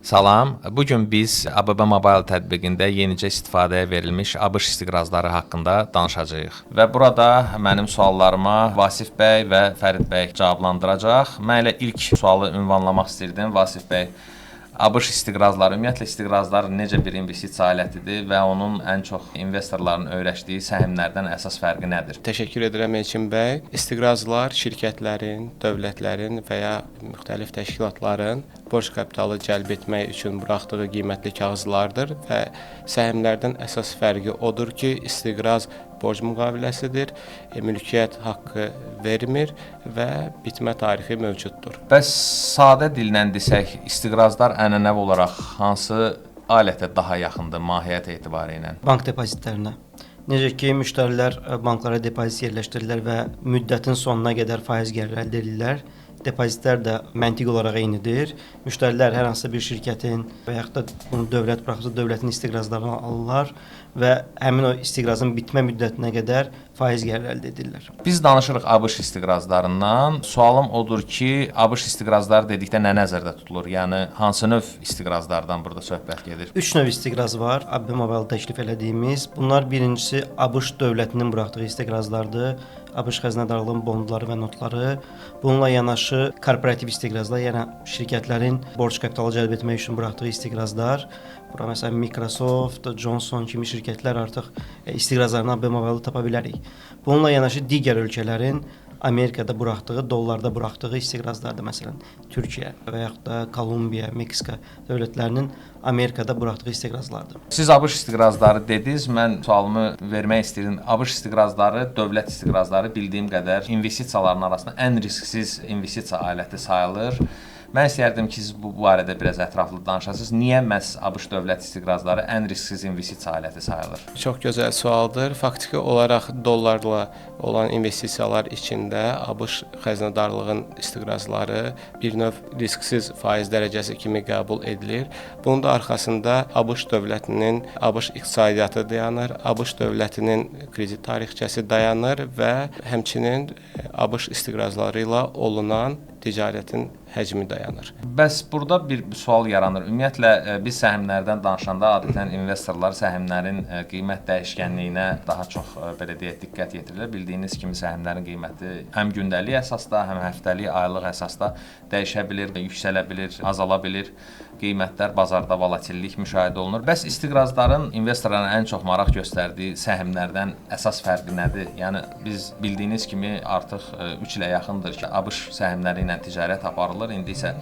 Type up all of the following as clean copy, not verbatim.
Salam. Bu gün biz ABB Mobile tətbiqində yenicə istifadəyə verilmiş ABŞ istiqrazları haqqında danışacağıq. Və burada mənim suallarıma Vasif bəy və Fərid bəy cavablandıracaq. Mən elə ilk sualı ünvanlamaq istirdim Vasif bəy. ABŞ istiqrazları, ümumiyyətlə istiqrazlar necə bir investisiya alətidir və onun ən çox investorların öyrəşdiyi səhmlərdən əsas fərqi nədir? Təşəkkür edirəm Elçin bəy. İstiqrazlar şirkətlərin, dövlətlərin və ya müxtəlif təşkilatların borc kapitalı cəlb etmək üçün buraxdığı qiymətli kağızlardır və səhmlərdən əsas fərqi odur ki, istiqraz borc müqaviləsidir, mülkiyyət haqqı vermir və bitmə tarixi mövcuddur. Bəs sadə dillə desək, istiqrazlar ənənəvi olaraq hansı alətə daha yaxındır mahiyyət etibarilə? Bank depozitlərinə. Necə ki, müştərilər banklara depozit yerləşdirirlər və müddətin sonuna qədər faiz gəliri əldə edirlər. Depozitlər də məntiqi olaraq eynidir. Müştərilər hər hansısa bir şirkətin və yaxud da bunu dövlət buraxsa dövlətin istiqrazlarını alırlar və həmin o istiqrazın bitmə müddətinə qədər faiz gəliri əldə edirlər. Biz danışırıq ABŞ istiqrazlarından. Sualım odur ki, ABŞ istiqrazları dedikdə nə nəzərdə tutulur? Yəni hansı növ istiqrazlardan burada söhbət gedir? 3 növ istiqraz var ABB Mobile təklif elədiyimiz. Bunlar birincisi ABŞ dövlətinin buraxdığı istiqrazlardır. ABŞ xəzinədarlığının bondları və notları. Bununla yanaşı korporativ istiqrazlar, yəni şirkətlərin borc kapitalı cəlb etmək üçün buraxdığı istiqrazlar. Bura məsələn Microsoft, Johnson kimi şirkətlər artıq istiqrazlarını ABB Mobile-da tapa bilərik. Bununla yanaşı digər ölkələrin Amerikada buraxdığı, dollarda buraxdığı istiqrazlardır. Məsələn, Türkiyə və yaxud da Kolumbiya, Meksika dövlətlərinin Amerikada buraxdığı istiqrazlardır. Siz ABŞ istiqrazları dediniz, mən sualımı vermək istəyirdim. ABŞ istiqrazları, dövlət istiqrazları bildiyim qədər investisiyaların arasında ən risksiz investisiya aləti sayılır. Mən istəyərdim ki, siz bu barədə biraz ətraflı danışasınız. Niyə məhz ABŞ dövlət istiqrazları ən risksiz investisiya aləti sayılır? Çox gözəl sualdır. Faktiki olaraq dollarla olan investisiyalar içində ABŞ xəzinədarlığın istiqrazları bir növ risksiz faiz dərəcəsi kimi qəbul edilir. Bunun da arxasında ABŞ dövlətinin, ABŞ iqtisadiyyatı dayanır, ABŞ dövlətinin kredit tarixçəsi dayanır və həmçinin ABŞ istiqrazları ilə olunan ticarətin həcmi dayanır. Bəs burada bir sual yaranır. Ümumiyyətlə biz səhmlərdən danışanda adətən investorlar səhmlərin qiymət dəyişkənliyinə daha çox belə deyək diqqət yetirirlər. Bildiyiniz kimi səhmlərin qiyməti həm gündəlik əsasda, həm həftəlik, aylıq əsasda dəyişə bilir, yüksələ bilir, azala bilir. Qiymətlər bazarda volatillik müşahidə olunur. Bəs istiqrazların investorların ən çox maraq göstərdiyi səhmlərdən əsas fərqi nədir? Yəni biz bildiyiniz kimi artıq 3 ilə yaxındır ki, ABŞ səhmləri ilə ticarət aparılır. İndi isə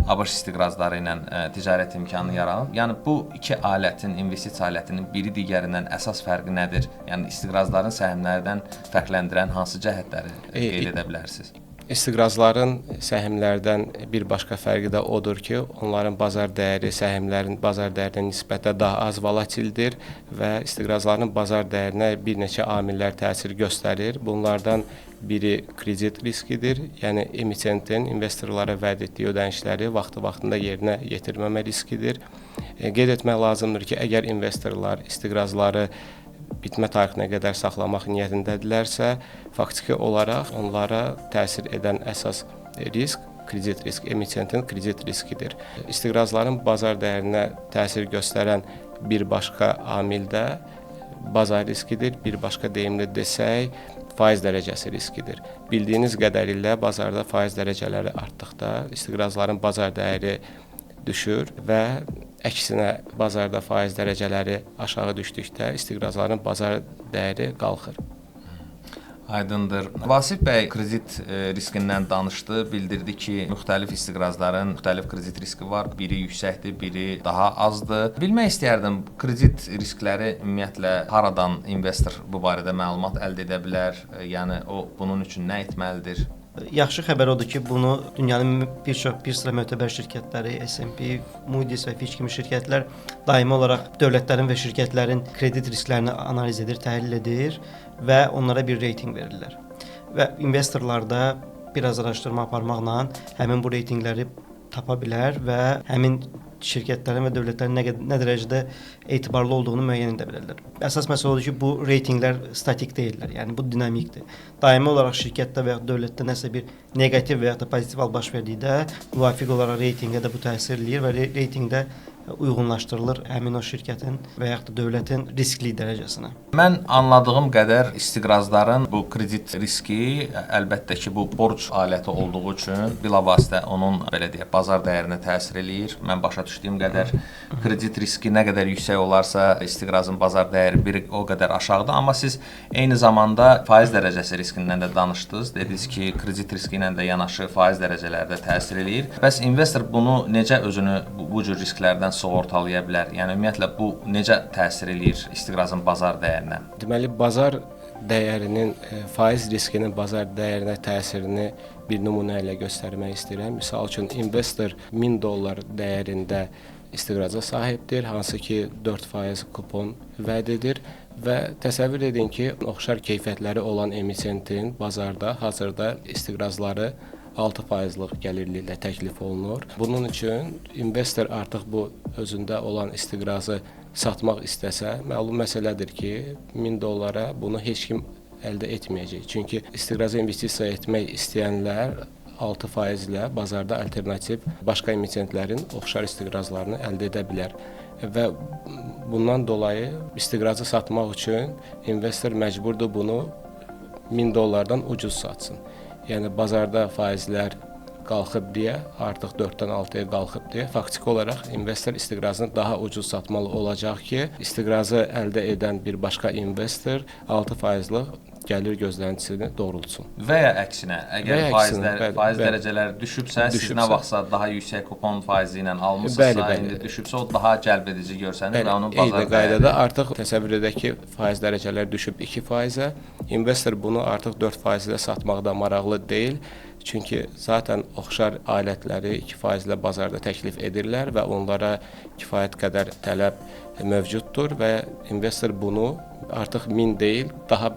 ABŞ istiqrazları ilə ticarət imkanı yaranıb. Yəni bu iki alətin, investisiya alətinin biri digərindən əsas fərqi nədir? Yəni istiqrazların səhmlərdən fərqləndirən hansı cəhətləri qeyd edə bilərsiniz? İstiqrazların səhmlərdən bir başqa fərqi də odur ki, onların bazar dəyəri səhmlərin bazar dəyərinə nisbətdə daha az volatildir və istiqrazların bazar dəyərinə bir neçə amillər təsir göstərir. Bunlardan biri kredit riskidir, yəni emitentin investorlara vəd etdiyi ödənişləri vaxtı-vaxtında yerinə yetirməmə riskidir. Qeyd etmək lazımdır ki, əgər investorlar istiqrazları bitmə tarixinə qədər saxlamaq niyyətindədirlərsə, faktiki olaraq onlara təsir edən əsas risk kredit risk, emitentin kredit riskidir. İstiqrazların bazar dəyərinə təsir göstərən bir başqa amil də bazar riskidir, bir başqa deyimlə desək, faiz dərəcəsi riskidir. Bildiyiniz qədərilə bazarda faiz dərəcələri artdıqda istiqrazların bazar dəyəri düşür və əksinə bazarda faiz dərəcələri aşağı düşdükdə istiqrazların bazar dəyəri qalxır. Aydındır. Vasif bəy kredit riskindən danışdı, bildirdi ki, müxtəlif istiqrazların müxtəlif kredit riski var. Biri yüksəkdir, biri daha azdır. Bilmək istəyərdim, kredit riskləri ümumiyyətlə haradan investor bu barədə məlumat əldə edə bilər? Yəni o bunun üçün nə etməlidir? Yaxşı xəbər odur ki, bunu dünyanın bir sıra mötəbər şirkətləri, S&P, Moody's və Fitch kimi şirkətlər daimi olaraq dövlətlərin və şirkətlərin kredit risklərini analiz edir, təhlil edir və onlara bir reytinq verirlər. Və investorlar da biraz araşdırma aparmaqla həmin bu reytinqləri tapa bilər və həmin şirkətlərin və dövlətlərin nə dərəcədə etibarlı olduğunu müəyyən edə bilərlər. Əsas məsələ odur ki, bu reytinqlər statik deyillər. Yəni bu dinamikdir. Daimi olaraq şirkətdə və ya dövlətdə nəsə bir neqativ və ya da pozitiv hal baş verdikdə müvafiq olaraq reytinqə də bu təsir eləyir və reytinqdə uyğunlaşdırılır həmin o şirkətin və yaxud da dövlətin riskli dərəcəsinə. Mən anladığım qədər istiqrazların bu kredit riski əlbəttə ki, bu borc aləti olduğu üçün bilavasitə onun belə deyək, bazar dəyərinə təsir eləyir. Mən başa düşdüyüm qədər kredit riski nə qədər yüksək olarsa, istiqrazın bazar dəyəri bir o qədər aşağıdır. Amma siz eyni zamanda faiz dərəcəsi riskindən də danışdınız. Dediniz ki, kredit riski ilə də yanaşı faiz dərəcələri də təsir eləyir. Bəs investor bunu necə özünü bu cür risklərdən sığortalaya bilər? Yəni ümumiyyətlə bu necə təsir eləyir istiqrazın bazar dəyərinə? Deməli, bazar dəyərinin faiz riskinin bazar dəyərinə təsirini bir nümunə ilə göstərmək istəyirəm. Misal üçün investor 1000 dollar dəyərində istiqraza sahibdir, hansı ki 4% kupon vəd edir və təsəvvür edin ki, oxşar keyfiyyətləri olan emitentin bazarda hazırda istiqrazları 6%lıq gəlirliklə təklif olunur. Bunun üçün investor artıq bu özündə olan istiqrazı satmaq istəsə, məlum məsələdir ki, 1000 dollara bunu heç kim əldə etməyəcək. Çünki istiqraza investisiya etmək istəyənlər 6% ilə bazarda alternativ başqa emitentlərin oxşar istiqrazlarını əldə edə bilər. Və bundan dolayı istiqrazı satmaq üçün investor məcburdur bunu 1000 dollardan ucuz satsın. Yəni bazarda faizlər qalxıb deyə, artıq 4-dən 6-ya qalxıb deyə, faktiki olaraq investor istiqrazını daha ucuz satmalı olacaq ki, istiqrazı əldə edən bir başqa investor 6%lıq gəlir gözləntisini doğrultsun. Və ya əksinə, əgər faiz dərəcələri düşübsə, siz nə vaxtsa daha yüksək kupon faizi ilə almısınızsa, indi düşübsə, o daha cəlb edici görsənir və onun bazar dəyəri. Eyni qaydada artıq təsəvvür edək ki, faiz dərəcələri düşüb 2%-ə, investor bunu artıq 4% ilə satmaqda maraqlı deyil. Çünki zaten oxşar alətləri 2% ilə bazarda təklif edirlər və onlara kifayət qədər tələb mövcuddur və investor bunu artıq 1000 deyil, daha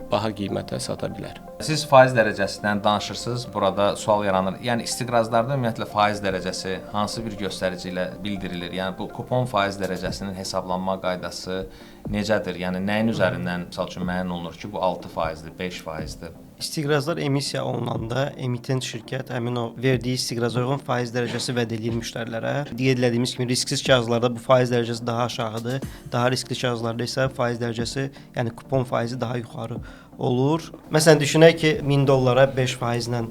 baha qiymətə sata bilər. Siz faiz dərəcəsindən danışırsınız, burada sual yaranır. Yəni istiqrazlarda ümumiyyətlə faiz dərəcəsi hansı bir göstərici ilə bildirilir? Yəni bu kupon faiz dərəcəsinin hesablanma qaydası necədir? Yəni nəyin üzərindən misal üçün müəyyən olunur ki, bu 6%-dir, 5%-dir? İstiqrazlar emissiya olunanda emitent şirkət həmin o verdiyi istiqraza uyğun faiz dərəcəsi vəd eləyir müştərilərə. Qeyd elədiyimiz kimi risksiz kağızlarda bu faiz dərəcəsi daha aşağıdır. Daha riskli kağızlarda isə faiz dərəcəsi, yəni kupon faizi daha yuxarı olur. Məsələn, düşünək ki, 1000 dollara 5% ilə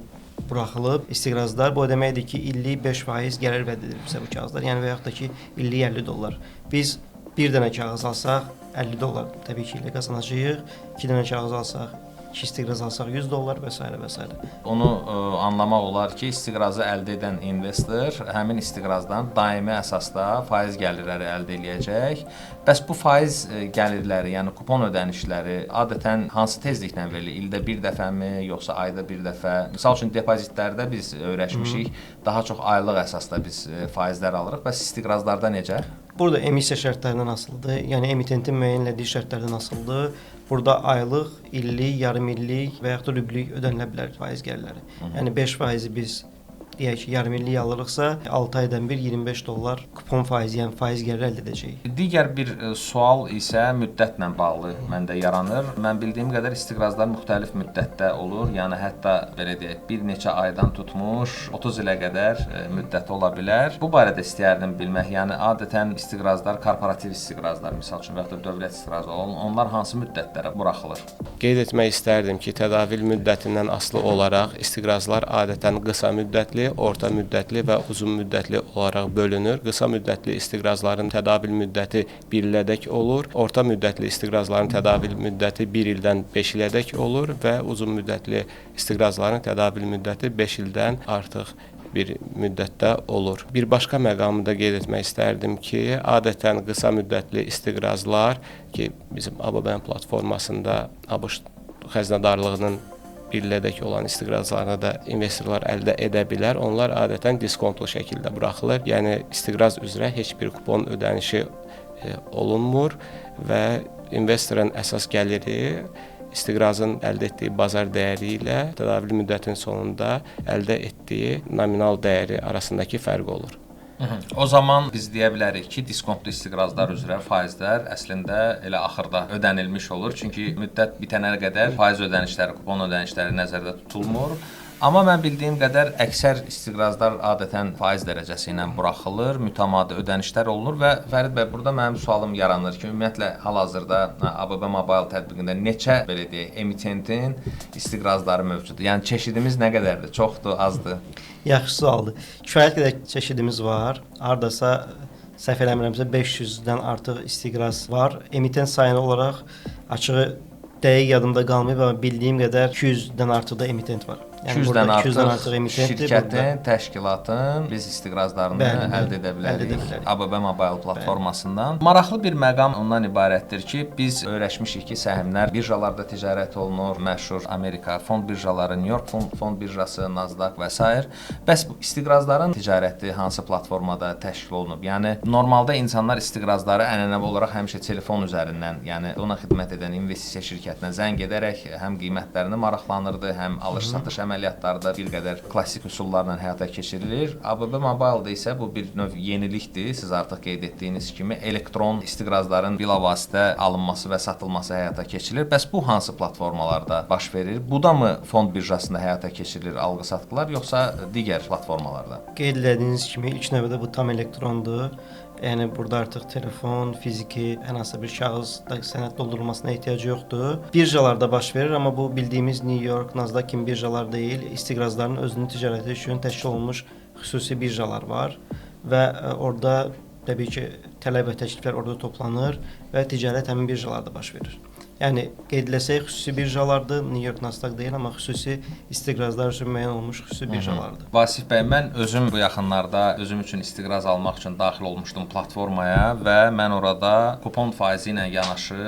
buraxılıb istiqrazlar. Bu o deməkdir ki, illik 5% gəlir vəd edir bizə bu kağızlar. Yəni və yaxud da ki, illik 50 dollar. Biz bir dənə kağız alsaq 50 dollar təbii ki, ilə qazanacağıq. 2 dənə kağız alsaq, 2 istiqraz alsaq 100 dollar və s. və s. Onu anlamaq olar ki, istiqrazı əldə edən investor həmin istiqrazdan daimi əsasda faiz gəlirləri əldə eləyəcək. Bəs bu faiz gəlirləri, yəni kupon ödənişləri adətən hansı tezliklə verilir? İldə bir dəfəmi, yoxsa ayda bir dəfə? Misal üçün depozitlərdə biz öyrəşmişik, daha çox aylıq əsasda biz faizlər alırıq. Bəs istiqrazlarda necə? Burada emissiya şərtlərindən asılıdır. Yəni emitentin müəyyən elədiyi şərtlərdən asılıdır. Burada aylıq, illik, yarım illik və yaxud da rüblik ödənilə bilər faiz gəlirləri. Yəni 5%-i biz deyək ki, yarım illik alırıqsa, 6 aydan bir 25 dollar kupon faizi, yəni faiz gəliri əldə edəcəyik. Digər bir sual isə müddətlə bağlı məndə yaranır. Mən bildiyim qədər istiqrazlar müxtəlif müddətdə olur. Yəni hətta belə deyək, bir neçə aydan tutmuş 30 ilə qədər müddəti ola bilər. Bu barədə istəyərdim bilmək. Yəni adətən istiqrazlar, korporativ istiqrazlar, misal üçün və ya da dövlət istiqrazı olan, onlar hansı müddətlərə buraxılır? Qeyd etmək istərdim ki, tədavül müddətindən asılı olaraq istiqrazlar adətən qısa müddətli, orta müddətli və uzun müddətli olaraq bölünür. Qısa müddətli istiqrazların tədavül müddəti 1 ilədək olur. Orta müddətli istiqrazların tədavül müddəti 1 ildən 5 ilədək olur və uzun müddətli istiqrazların tədavül müddəti 5 ildən artıq bir müddətdə olur. Bir başqa məqamı da qeyd etmək istərdim ki, adətən qısa müddətli istiqrazlar ki, bizim ABB platformasında ABŞ xəzinədarlığının bir ilədək olan istiqrazlarını da investorlar əldə edə bilər. Onlar adətən diskontlu şəkildə buraxılır. Yəni istiqraz üzrə heç bir kupon ödənişi olunmur və investorun əsas gəliri istiqrazın əldə etdiyi bazar dəyəri ilə tədavül müddətinin sonunda əldə etdiyi nominal dəyəri arasındakı fərq olur. O zaman biz deyə bilərik ki, diskontlu istiqrazlar üzrə faizlər əslində elə axırda ödənilmiş olur. Çünki müddət bitənə qədər faiz ödənişləri, kupon ödənişləri nəzərdə tutulmur. Amma mən bildiyim qədər əksər istiqrazlar adətən faiz dərəcəsi ilə buraxılır, mütəmadi ödənişlər olunur və Fərid bəy, burada mənim sualım yaranır ki, ümumiyyətlə hal-hazırda ABB Mobile tətbiqində neçə belə deyək, emitentin istiqrazları mövcuddur? Yəni çeşidimiz nə qədərdir? Çoxdur, azdır? Yaxşı sualdır. Kifayət qədər çeşidimiz var. Hardasa səhv eləmirəmsə 500-dən artıq istiqraz var. Emitent sayını olaraq açığı dəqiq yadımda qalmayıb, amma bildiyim qədər 200-dən artıq da emitent var. Yəni 200-dən artıq şirkətin, burada təşkilatın biz istiqrazlarını əldə edə bilərik ABB Mobile platformasından. Bəli. Maraqlı bir məqam ondan ibarətdir ki, biz öyrəşmişik ki, səhmlər birjalarda ticarət olunur, məşhur Amerika fond birjaları, New York fond birjası, Nasdaq və sair. Bəs bu istiqrazların ticarəti hansı platformada təşkil olunub? Yəni normalda insanlar istiqrazları ənənəvi olaraq həmişə telefon üzərindən, yəni ona xidmət edən investisiya şirkətinə zəng edərək həm qiymətlərini maraqlanırdı, həm alış-satış əməliyyatlarda bir qədər klassik üsullarla həyata keçirilir. ABB Mobile-da isə bu bir növ yenilikdir. Siz artıq qeyd etdiyiniz kimi elektron istiqrazların bilavasitə alınması və satılması həyata keçirilir. Bəs bu hansı platformalarda baş verir? Bu da mı fond birjasında həyata keçirilir alqı-satqılar, yoxsa digər platformalarda? Qeyd etdiyiniz kimi ilk növbədə bu tam elektrondur. Yəni burada artıq telefon, fiziki, hər hansısa bir kağızda sənəd doldurulmasına ehtiyac yoxdur. Birjalarda baş verir, amma bu bildiyimiz New York, Nasdaq kimi birjalar deyil. İstiqrazların özünün ticarəti üçün təşkil olunmuş xüsusi birjalar var və orada təbii ki, tələb və təkliflər orada toplanır və ticarət həmin birjalarda baş verir. Yəni qeyd eləsək xüsusi birjalardır, New York, Nasdaq deyil, amma xüsusi istiqrazlar üçün müəyyən olunmuş xüsusi birjalardır. Vasif bəy, mən özüm bu yaxınlarda özüm üçün istiqraz almaq üçün daxil olmuşdum platformaya və mən orada kupon faizi ilə yanaşı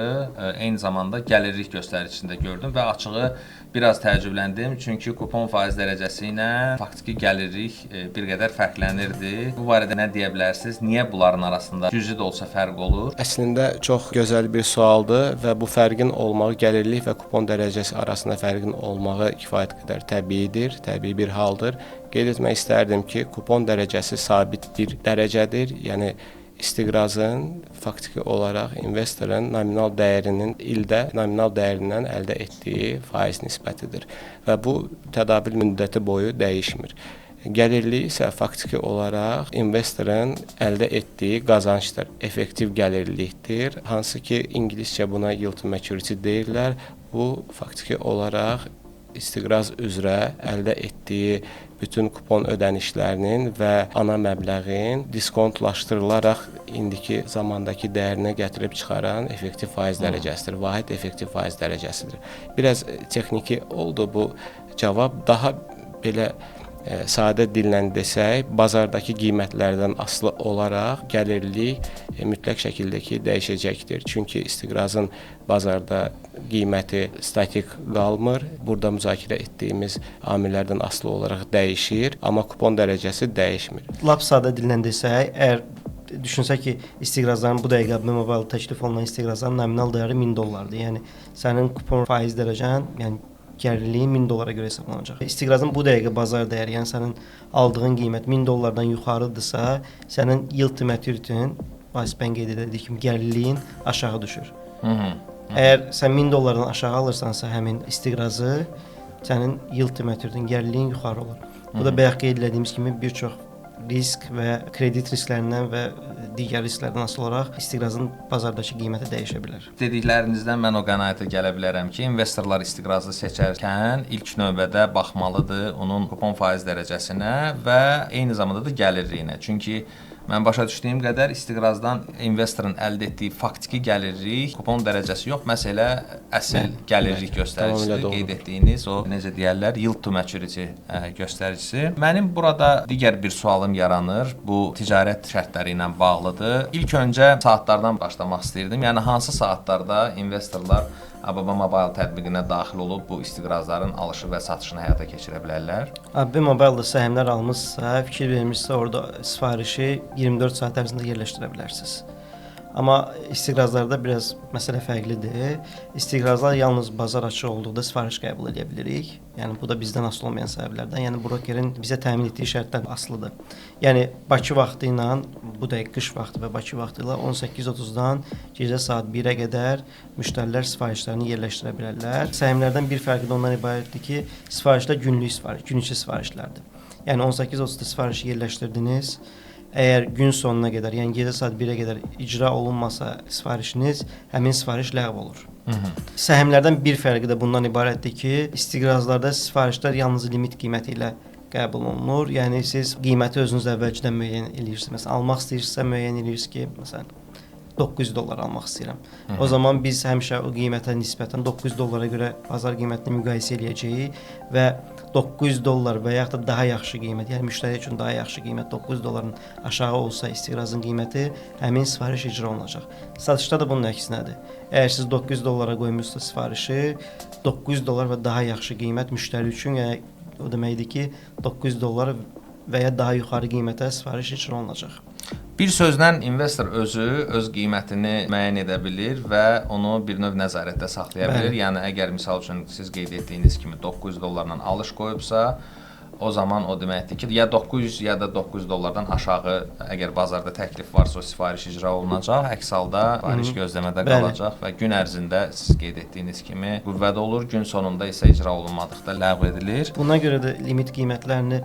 eyni zamanda gəlirlik göstəricisini də gördüm və açığı biraz təəccübləndim, çünki kupon faiz dərəcəsi ilə faktiki gəlirlik bir qədər fərqlənirdi. Bu barədə nə deyə bilərsiniz? Niyə bunların arasında cüzi də olsa fərq olur? Əslində çox gözəl bir sualdır və bu fərqin olmağı, gəlirlik və kupon dərəcəsi arasında fərqin olmağı kifayət qədər təbiidir, təbii bir haldır. Qeyd etmək istərdim ki, kupon dərəcəsi sabit bir dərəcədir. Yəni istiqrazın faktiki olaraq investorun nominal dəyərinin ildə nominal dəyərindən əldə etdiyi faiz nisbətidir və bu tədavül müddəti boyu dəyişmir. Gəlirlik isə faktiki olaraq investorun əldə etdiyi qazancdır, effektiv gəlirlikdir. Hansı ki, ingiliscə buna yield to maturity deyirlər. Bu faktiki olaraq istiqraz üzrə əldə etdiyi bütün kupon ödənişlərinin və ana məbləğin diskontlaşdırılaraq indiki zamandakı dəyərinə gətirib çıxaran effektiv faiz dərəcəsidir, vahid effektiv faiz dərəcəsidir. Biraz texniki oldu bu cavab. Daha belə sadə dillə desək, bazardakı qiymətlərdən asılı olaraq gəlirlik mütləq şəkildə ki, dəyişəcəkdir. Çünki istiqrazın bazarda qiyməti statik qalmır. Burada müzakirə etdiyimiz amillərdən asılı olaraq dəyişir, amma kupon dərəcəsi dəyişmir. Lap sadə dillə desək, əgər düşünsək ki, istiqrazların bu dəqiqə ABB Mobile təklif olunan istiqrazların nominal dəyəri $1000-dır. Yəni sənin kupon faiz dərəcən, yəni gəlirliyin $1000 görə hesablanacaq. İstiqrazın bu dəqiqə bazar dəyəri, yəni sənin aldığın qiymət $1000-dan yuxarıdırsa, sənin yield to maturity-nin, Vasif bəyin qeyd etdiyi kimi gəlirliyin aşağı düşür. Əgər sən $1000-dan aşağı alırsansa həmin istiqrazı, sənin yield to maturity-nin, gəlirliyin yuxarı olur. Bu da bayaq qeyd etdiyimiz kimi bir çox risk və kredit risklərindən və digər risklərdən asılı olaraq istiqrazın bazardakı qiyməti dəyişə bilər. Dediklərinizdən mən o qənaətə gələ bilərəm ki, investorlar istiqrazı seçərkən ilk növbədə baxmalıdır onun kupon faiz dərəcəsinə və eyni zamanda da gəlirliyinə. Çünki mən başa düşdüyüm qədər istiqrazdan investorun əldə etdiyi faktiki gəlirlik, kupon dərəcəsi yox, məsələ əsl gəlirlik göstəricisidir. Qeyd etdiyiniz o, necə deyərlər, yield to maturity göstəricisi. Mənim burada digər bir sualım yaranır. Bu ticarət şərtləri ilə bağlıdır. İlk öncə saatlardan başlamaq istəyirdim. Yəni hansı saatlarda investorlar ABB Mobile tətbiqinə daxil olub bu istiqrazların alışı və satışını həyata keçirə bilərlər? ABB Mobile-da səhmlər almışsa, fikir vermişsə, orada sifarişi 24 saat ərzində yerləşdirə bilərsiniz. Amma istiqrazlarda biraz məsələ fərqlidir. İstiqrazlar yalnız bazar açıq olduqda sifariş qəbul edə bilirik. Yəni bu da bizdən asılı olmayan səbəblərdən, yəni brokerin bizə təmin etdiyi şərtdən asılıdır. Yəni Bakı vaxtı ilə bu dəqiq qış vaxtı və Bakı vaxtı ilə 18:30-dan gecə saat 1-ə qədər müştərilər sifarişlərini yerləşdirə bilərlər. Səhmlərdən bir fərqi də ondan ibarətdir ki, sifarişlər günlük sifariş, gün içi sifarişlərdir. Yəni 18:30-da sifarişi yerləşdirdiniz. Əgər gün sonuna qədər, yəni gecə saat 1-ə qədər icra olunmasa sifarişiniz, həmin sifariş ləğv olur. Səhmlərdən bir fərqi də bundan ibarətdir ki, istiqrazlarda sifarişlər yalnız limit qiyməti ilə qəbul olunur. Yəni siz qiyməti özünüz əvvəlcədən müəyyən eləyirsiniz. Məsələn, almaq istəyirsinizsə müəyyən eləyirsiniz ki, məsələn 900 dollar almaq istəyirəm. O zaman biz həmişə o qiymətə nisbətən 900 dollara görə bazar qiymətini müqayisə eləyəcəyik və 900 dollar və yaxud da daha yaxşı qiymət, yəni müştəri üçün daha yaxşı qiymət 900 dolların aşağı olsa istiqrazın qiyməti, həmin sifariş icra olunacaq. Satışda da bunun əksinədir. Əgər siz 900 dollara qoymuşsunuzsa sifarişi, 900 dollar və daha yaxşı qiymət müştəri üçün, yəni o deməkdir ki, 900 dollar və ya daha yuxarı qiymətə sifariş icra olunacaq. Bir sözlə investor özü öz qiymətini müəyyən edə bilir və onu bir növ nəzarətdə saxlaya bilir. Bəli. Yəni əgər misal üçün siz qeyd etdiyiniz kimi 900 dollarla alış qoyubsa, o zaman o deməkdir ki, ya 900 ya da 900 dollardan aşağı əgər bazarda təklif varsa o sifariş icra olunacaq, əks halda sifariş gözləmədə qalacaq və gün ərzində siz qeyd etdiyiniz kimi qüvvədə olur, gün sonunda isə icra olunmadıqda ləğv edilir. Buna görə də limit qiymətlərini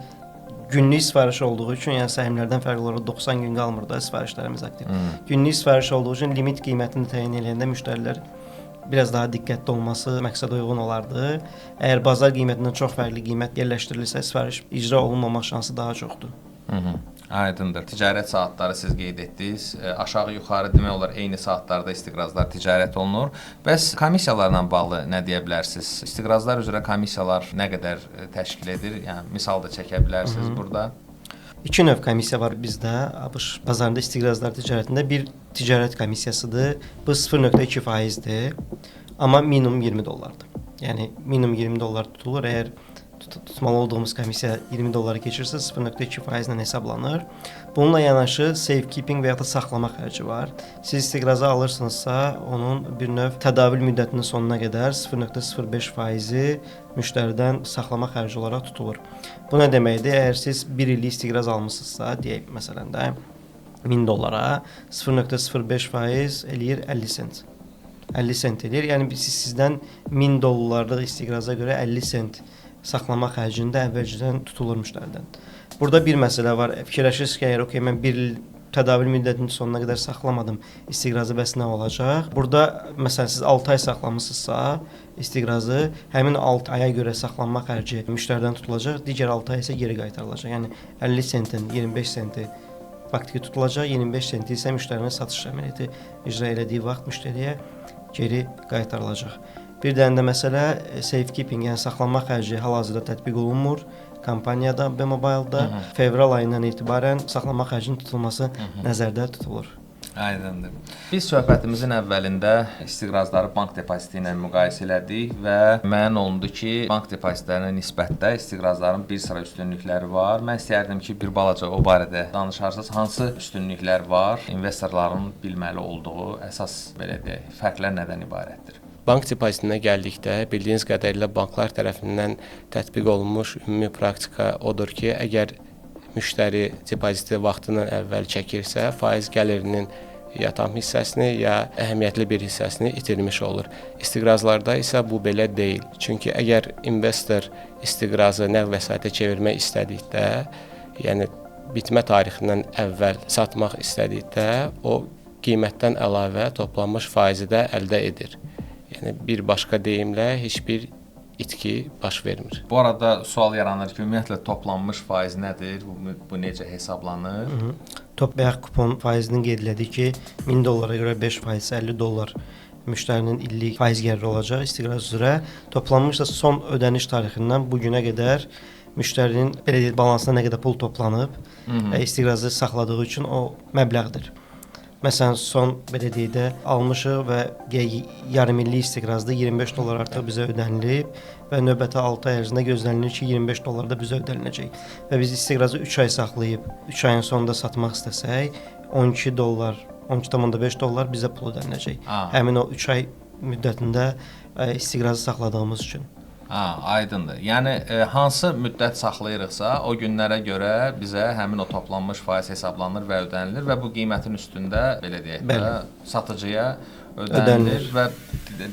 günlük sifariş olduğu üçün, yəni səhmlərdən fərqli olaraq 90 gün qalmır da sifarişlərimiz aktiv. Günlük sifariş olduğu üçün limit qiymətini təyin edəndə müştərilər biraz daha diqqətli olması məqsədə uyğun olardı. Əgər bazar qiymətindən çox fərqli qiymət yerləşdirilirsə, sifariş icra olunmamaq şansı daha çoxdur. Aydındır. Ticarət saatları siz qeyd etdiniz. Aşağı-yuxarı demək olar eyni saatlarda istiqrazlar ticarət olunur. Bəs komissiyalarla bağlı nə deyə bilərsiniz? İstiqrazlar üzrə komissiyalar nə qədər təşkil edir? Yəni misal da çəkə bilərsiniz burada. İki növ komissiya var bizdə. ABŞ bazarında istiqrazlar ticarətində bir ticarət komissiyasıdır. Bu 0.2%-dir. Amma minimum 20 dollardır. Yəni minimum 20 dollar tutulur. Əgər tutmalı olduğumuz komissiya 20 dolları keçirsə 0.2% ilə hesablanır. Bununla yanaşı safekeeping və ya da saxlama xərci var. Siz istiqrazı alırsınızsa, onun bir növ tədavül müddətinin sonuna qədər 0.05%-i müştəridən saxlama xərci olaraq tutulur. Bu nə deməkdir? Əgər siz bir illik istiqraz almısınızsa, deyək məsələn də 1000 dollara 0.05% eləyir 50 sent. 50 sent eləyir. Yəni siz sizdən 1000 dollarlıq istiqraza görə 50 sent saxlama xərcində əvvəlcədən tutulur müştəridən. Burada bir məsələ var. Fikirləşirsiniz ki, əgər okey, mən bir il tədavül müddətinin sonuna qədər saxlamadım istiqrazı, bəs nə olacaq? Burada məsələn siz 6 ay saxlamısınızsa istiqrazı, həmin 6 aya görə saxlanma xərci müştəridən tutulacaq, digər 6 ay isə geri qaytarılacaq. Yəni 50 sentin 25 senti faktiki tutulacaq, 25 senti isə müştərinin satış əməliyyatı icra elədiyi vaxt müştəriyə geri qaytarılacaq. Bir dənə də məsələ safekeeping, yəni saxlanma xərci hal-hazırda tətbiq olunmur kompaniyada, B-Mobile'da. Fevral ayından etibarən saxlanma xərcinin tutulması nəzərdə tutulur. Aydındır. Biz söhbətimizin əvvəlində istiqrazları bank depoziti ilə müqayisə elədik və müəyyən olundu ki, bank depozitlərinə nisbətdə istiqrazların bir sıra üstünlükləri var. Mən istəyərdim ki, bir balaca o barədə danışarsınız. Hansı üstünlüklər var? İnvestorların bilməli olduğu əsas belə deyək, fərqlər nədən ibarətdir? Bank depozitinə gəldikdə, bildiyiniz qədərilə banklar tərəfindən tətbiq olunmuş ümumi praktika odur ki, əgər müştəri depoziti vaxtından əvvəl çəkirsə, faiz gəlirinin ya tam hissəsini, ya əhəmiyyətli bir hissəsini itirmiş olur. İstiqrazlarda isə bu belə deyil. Çünki əgər investor istiqrazı nəqd vəsaitə çevirmək istədikdə, yəni bitmə tarixindən əvvəl satmaq istədikdə, o qiymətdən əlavə toplanmış faizi də əldə edir. Yəni bir başqa deyimlə heç bir itki baş vermir. Bu arada sual yaranır ki, ümumiyyətlə toplanmış faiz nədir? Bu necə hesablanır? Top və ya kupon faizinin qeyd elədik ki, 1000 dollara görə 5% 50 dollar müştərinin illik faiz gəliri olacaq istiqraz üzrə. Toplanmışsa son ödəniş tarixindən bu günə qədər müştərinin belə deyək, balansına nə qədər pul toplanıb, istiqrazı saxladığı üçün o məbləğdir. Məsələn, son belə deyək də almışıq və yarım illik istiqrazda 25 dollar artıq bizə ödənilib və növbəti 6 ay ərzində gözlənilir ki, 25 dollar da bizə ödəniləcək. Və biz istiqrazı 3 ay saxlayıb 3 ayın sonunda satmaq istəsək, 12 dollar 12,5 dollar bizə pul ödəniləcək. Həmin o 3 ay müddətində istiqrazı saxladığımız üçün. Aydındır. Yəni hansı müddət saxlayırıqsa, o günlərə görə bizə həmin o toplanmış faiz hesablanır və ödənilir və bu qiymətin üstündə belə deyək də satıcıya ödənilir və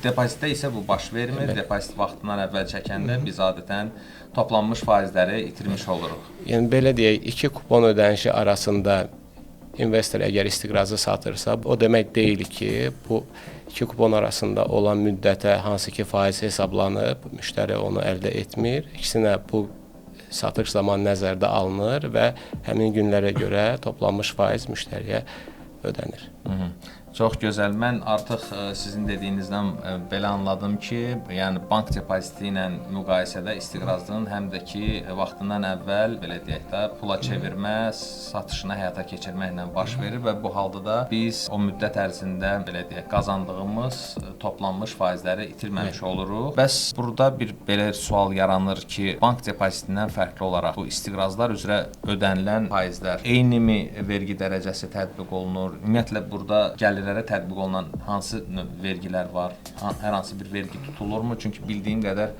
depozitdə isə bu baş vermir. Bəli. Depozit vaxtından əvvəl çəkəndə biz adətən toplanmış faizləri itirmiş oluruq. Yəni belə deyək, iki kupon ödənişi arasında investor əgər istiqrazı satırsa, o demək deyil ki, bu iki kupon arasında olan müddətə hansı ki faiz hesablanıb, müştəri onu əldə etmir. Əksinə bu satış zamanı nəzərdə alınır və həmin günlərə görə toplanmış faiz müştəriyə ödənir. Çox gözəl. Mən artıq sizin dediyinizdən belə anladım ki, yəni bank depoziti ilə müqayisədə istiqrazın həm də ki vaxtından əvvəl belə deyək də pula çevirmə, satışını həyata keçirməklə baş verir və bu halda da biz o müddət ərzində belə deyək qazandığımız toplanmış faizləri itirməmiş oluruq. Bəs burada bir belə sual yaranır ki, bank depozitindən fərqli olaraq bu istiqrazlar üzrə ödənilən faizlər eynimi vergi dərəcəsi tətbiq olunur? Ümumiyyətlə burada gəlirlərə tətbiq olunan hansı vergilər var? Hər hansı bir vergi tutulurmu? Çünki bildiyim qədər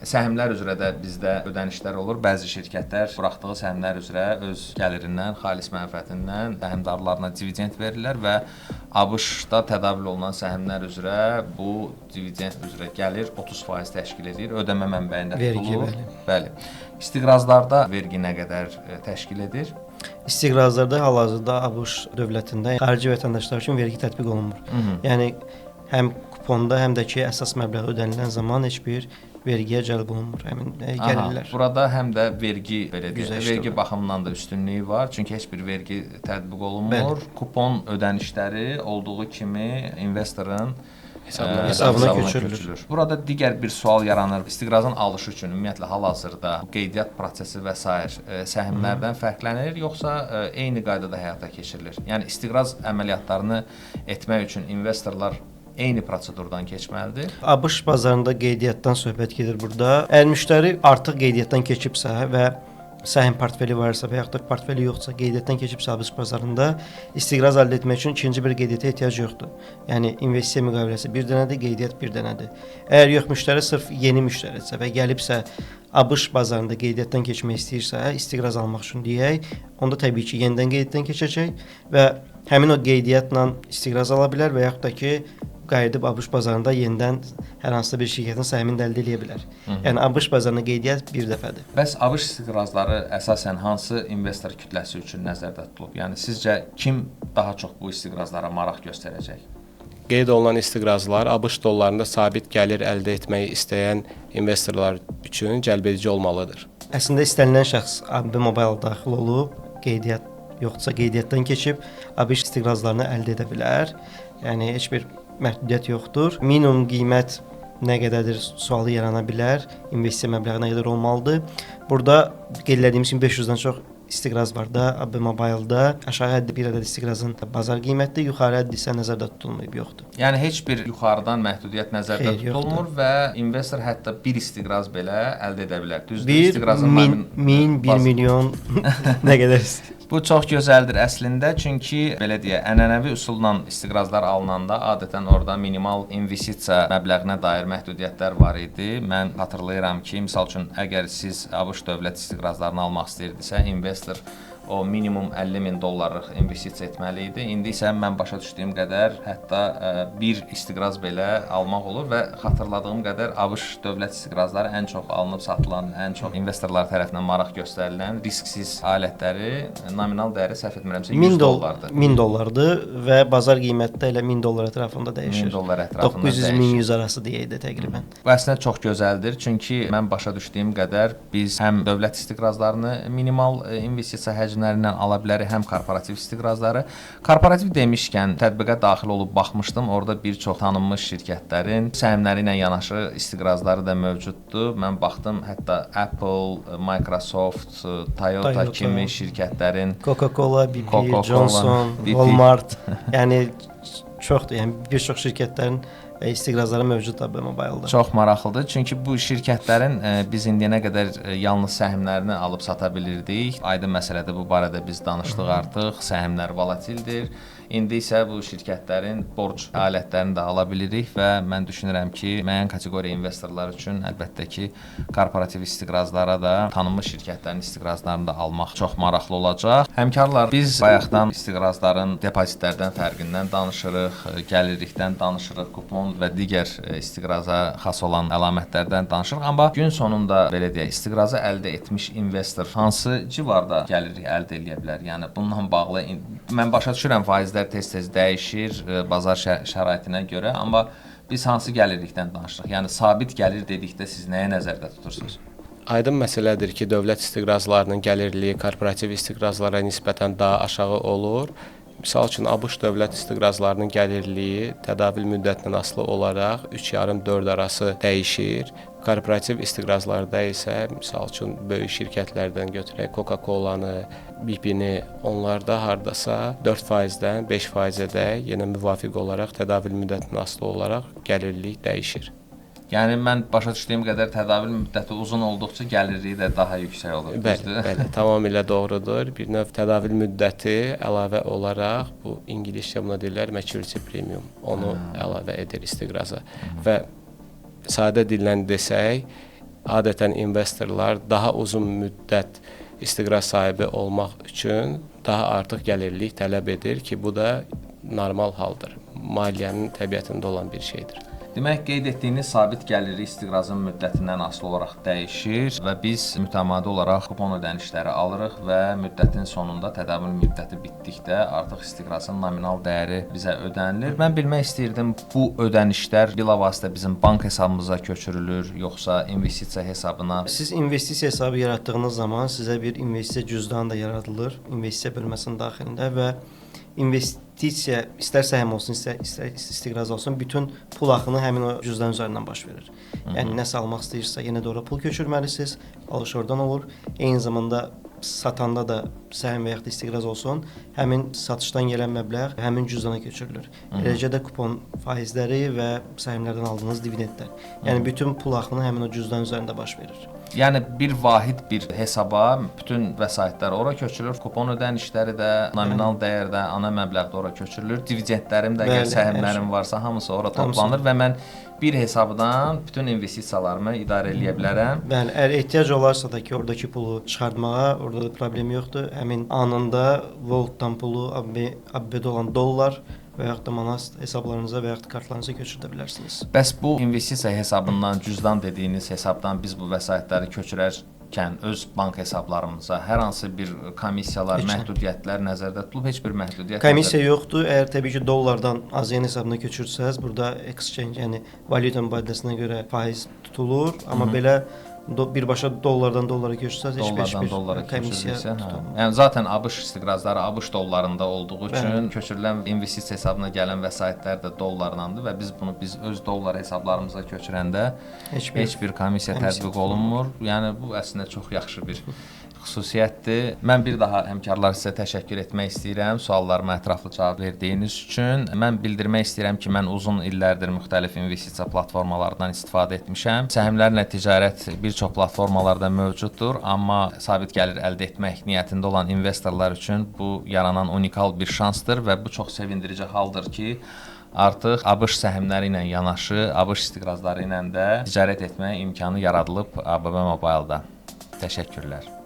səhmlər üzrə də bizdə ödənişlər olur. Bəzi şirkətlər buraxdığı səhmlər üzrə öz gəlirindən, xalis mənfəətindən səhmdarlarına dividend verirlər və ABŞ-da tədavül olunan səhmlər üzrə bu dividend üzrə gəlir 30% təşkil edir. Ödəmə mənbəyində tutulur. Vergi, bəli. İstiqrazlarda vergi nə qədər təşkil edir? İstiqrazlarda hal-hazırda ABŞ dövlətində xarici vətəndaşlar üçün vergi tətbiq olunmur. Yəni həm kuponda, həm də ki əsas məbləğ ödənilən zaman heç bir vergiyə cəlb olunmur həmin gəlirlər. Burada həm də vergi belə deyək, vergi baxımından da üstünlüyü var. Çünki heç bir vergi tətbiq olunmur. Bəli. Kupon ödənişləri olduğu kimi investorun hesabına köçürülür. Burada digər bir sual yaranır. İstiqrazın alışı üçün ümumiyyətlə hal-hazırda qeydiyyat prosesi və sair səhmlərdən fərqlənir, yoxsa eyni qaydada həyata keçirilir? Yəni istiqraz əməliyyatlarını etmək üçün investorlar eyni prosedurdan keçməlidir. ABŞ bazarında qeydiyyatdan söhbət gedir burada. Əgər müştəri artıq qeydiyyatdan keçibsə və səhm portfeli varsa və yaxud da portfeli yoxsa, qeydiyyatdan keçibsə ABŞ bazarında istiqraz əldə etmək üçün ikinci bir qeydiyyata ehtiyac yoxdur. Yəni investisiya müqaviləsi bir dənədir, qeydiyyat bir dənədir. Əgər yox, müştəri sırf yeni müştəridirsə və gəlibsə ABŞ bazarında qeydiyyatdan keçmək istəyirsə, istiqraz almaq üçün deyək, onda təbii ki, yenidən qeydiyyatdan keçəcək və həmin o qeydiyyatla istiqraz ala bilər və yaxud da ki, qayıdıb ABŞ bazarında yenidən hər hansısa bir şirkətin səhmini də əldə edə bilər. Yəni ABŞ bazarına qeydiyyat bir dəfədir. Bəs ABŞ istiqrazları əsasən hansı investor kütləsi üçün nəzərdə tutulub? Yəni sizcə kim daha çox bu istiqrazlara maraq göstərəcək? Qeyd olunan istiqrazlar ABŞ dollarında sabit gəlir əldə etməyi istəyən investorlar üçün cəlbedici olmalıdır. Əslində istənilən şəxs AB Mobile daxil olub, qeydiyyat yoxdursa qeydiyyatdan keçib ABŞ istiqrazlarını əldə edə bilər. Yəni heç bir məhdudiyyət yoxdur. Minimum qiymət nə qədərdir sualı yarana bilər. İnvestisiya məbləği nə qədər olmalıdır? Burada qeyd elədiyimiz kimi 500-dən çox istiqraz var da AB Mobile'da. Aşağı həddi bir ədəd istiqrazın bazar qiymətidir, yuxarı həddi isə nəzərdə tutulmayıb, yoxdur. Yəni heç bir yuxarıdan məhdudiyyət nəzərdə tutulmur və investor hətta bir istiqraz belə əldə edə bilər. Düzdür, istiqrazın 1000, 1 milyon nə qədər istəyir. Bu çox gözəldir əslində, çünki belə deyək, ənənəvi üsulla istiqrazlar alınanda adətən orada minimal investisiya məbləğinə dair məhdudiyyətlər var idi. Mən xatırlayıram ki, misal üçün, əgər siz ABŞ dövlət istiqrazlarını almaq istəyirdisə, investor o minimum 50.000 dollarlıq investisiya etməli idi. İndi isə mən başa düşdüyüm qədər hətta bir istiqraz belə almaq olur və xatırladığım qədər ABŞ dövlət istiqrazları ən çox alınıb satılan, ən çox investorlar tərəfindən maraq göstərilən risksiz alətləri nominal dəyəri səhv etmirəmsə 100 dollardır. 1000 dollardır və bazar qiyməti də elə 1000 dollar ətrafında dəyişir. 1000 dollar ətrafında dəyişir. 900-1100 arası deyək də təqribən. Bu əslində çox gözəldir, çünki mən başa düşdüyüm qədər biz həm dövlət istiqrazlarını minimal investisiya həcmlərindən ala bilərik, həm korporativ istiqrazları. Korporativ demişkən, tətbiqə daxil olub baxmışdım. Orada bir çox tanınmış şirkətlərin səhmləri ilə yanaşı istiqrazları da mövcuddur. Mən baxdım, hətta Apple, Microsoft, Toyota kimi şirkətlərin, Coca-Cola, BP, Johnson, BP. Walmart, yəni çoxdur. Yəni bir çox şirkətlərin istiqrazları mövcuddur AB Mobile-da. Çox maraqlıdır. Çünki bu şirkətlərin biz indiyənə qədər yalnız səhmlərini alıb sata bilirdik. Aydın məsələdir, bu barədə biz danışdıq artıq. Səhmlər volatildir. İndi isə bu şirkətlərin borc alətlərini də ala bilirik və mən düşünürəm ki, müəyyən kateqoriya investorlar üçün əlbəttə ki, korporativ istiqrazlara da, tanınmış şirkətlərin istiqrazlarını da almaq çox maraqlı olacaq. Həmkarlar, biz bayaqdan istiqrazların depozitlərdən fərqindən danışırıq, gəlirlikdən danışırıq, kupon və digər istiqraza xas olan əlamətlərdən danışırıq. Amma gün sonunda belə deyək, istiqrazı əldə etmiş investor hansı civarda gəlirlik əldə edə bilər? Yəni bununla bağlı mən başa düşürəm faizlər tez-tez dəyişir bazar şəraitinə görə, amma biz hansı gəlirlikdən danışırıq? Yəni sabit gəlir dedikdə siz nəyə nəzərdə tutursunuz? Aydın məsələdir ki, dövlət istiqrazlarının gəlirliyi korporativ istiqrazlara nisbətən daha aşağı olur. Misal üçün, ABŞ dövlət istiqrazlarının gəlirliyi tədavül müddətindən asılı olaraq 3,5-4 arası dəyişir. Korporativ istiqrazlarda isə, misal üçün, böyük şirkətlərdən götürək Coca-Cola-nı, BP-ni, onlarda hardasa 4%-dən 5%-ədək yenə müvafiq olaraq tədavül müddətindən asılı olaraq gəlirlik dəyişir. Yəni mən başa düşdüyüm qədər tədavül müddəti uzun olduqca gəlirliyi də daha yüksək olur, düzdür? Bəli, tamamilə doğrudur. Bir növ tədavül müddəti əlavə olaraq, bu ingiliscə buna deyirlər maturity premium, onu əlavə edir istiqraza. Və sadə dillə desək, adətən investorlar daha uzun müddət istiqraz sahibi olmaq üçün daha artıq gəlirlik tələb edir ki, bu da normal haldır. Maliyyənin təbiətində olan bir şeydir. Demək, qeyd etdiyiniz sabit gəlirlik istiqrazın müddətindən asılı olaraq dəyişir və biz mütəmadi olaraq kupon ödənişləri alırıq və müddətin sonunda tədavül müddəti bitdikdə artıq istiqrazın nominal dəyəri bizə ödənilir. Mən bilmək istəyirdim, bu ödənişlər bilavasitə bizim bank hesabımıza köçürülür, yoxsa investisiya hesabına? Siz investisiya hesabı yaratdığınız zaman sizə bir investisiya cüzdanı da yaradılır, investisiya bölməsinin daxilində və investisiya istər səhm olsun, istər istiqraz olsun, bütün pul axını həmin o cüzdan üzərindən baş verir. Yəni nəsə almaq istəyirsə, yenə də ora pul köçürməlisiniz, alış oradan olur. Eyni zamanda satanda da səhm və yaxud da istiqraz olsun, həmin satışdan gələn məbləğ həmin cüzdana köçürülür. Eləcə də kupon faizləri və səhmlərdən aldığınız dividendlər. Yəni bütün pul axını həmin o cüzdan üzərində baş verir. Yəni bir vahid bir hesaba bütün vəsaitlər ora köçürülür, kupon ödənişləri də, nominal dəyərdə, ana məbləğ də ora köçürülür, dividendlərim də, əgər səhmlərim varsa, hamısı ora toplanır və mən bir hesabdan bütün investisiyalarımı idarə eləyə bilərəm. Bəli, əgər ehtiyac olarsa da ki, oradakı pulu çıxartmağa, orada da problem yoxdur. Həmin anında Vaultdan pulu AB-də olan dollar və yaxud da manat hesablarınıza və yaxud da kartlarınıza köçürdə bilərsiniz. Bəs bu investisiya hesabından, cüzdan dediyiniz hesabdan biz bu vəsaitləri köçürərkən öz bank hesablarımıza hər hansı bir komissiyalar, məhdudiyyətlər nəzərdə tutulub, heç bir məhdudiyyət komissiya yoxdur. Əgər təbii ki, dollardan AZN hesabına köçürsəz, burada exchange, yəni valyuta mübadiləsinə görə faiz tutulur, amma belə birbaşa dollardan dollara köçürsəz, heç bir komissiya tutulmur. Yəni zaten ABŞ istiqrazları ABŞ dollarında olduğu üçün köçürülən investisiya hesabına gələn vəsaitlər də dollarlandır və biz bunu öz dollar hesablarımıza köçürəndə heç bir komissiya tətbiq olunmur. Yəni bu əslində çox yaxşı bir xüsusiyyətdir. Mən bir daha həmkarlar sizə təşəkkür etmək istəyirəm suallarıma ətraflı cavab verdiyiniz üçün. Mən bildirmək istəyirəm ki, mən uzun illərdir müxtəlif investisiya platformalarından istifadə etmişəm. Səhmlərlə ticarət bir çox platformalarda mövcuddur, amma sabit gəlir əldə etmək niyyətində olan investorlar üçün bu yaranan unikal bir şansdır və bu çox sevindirici haldır ki, artıq ABŞ səhmləri ilə yanaşı, ABŞ istiqrazları ilə də ticarət etmək imkanı yaradılıb ABB Mobile-da. Təşəkkürlər.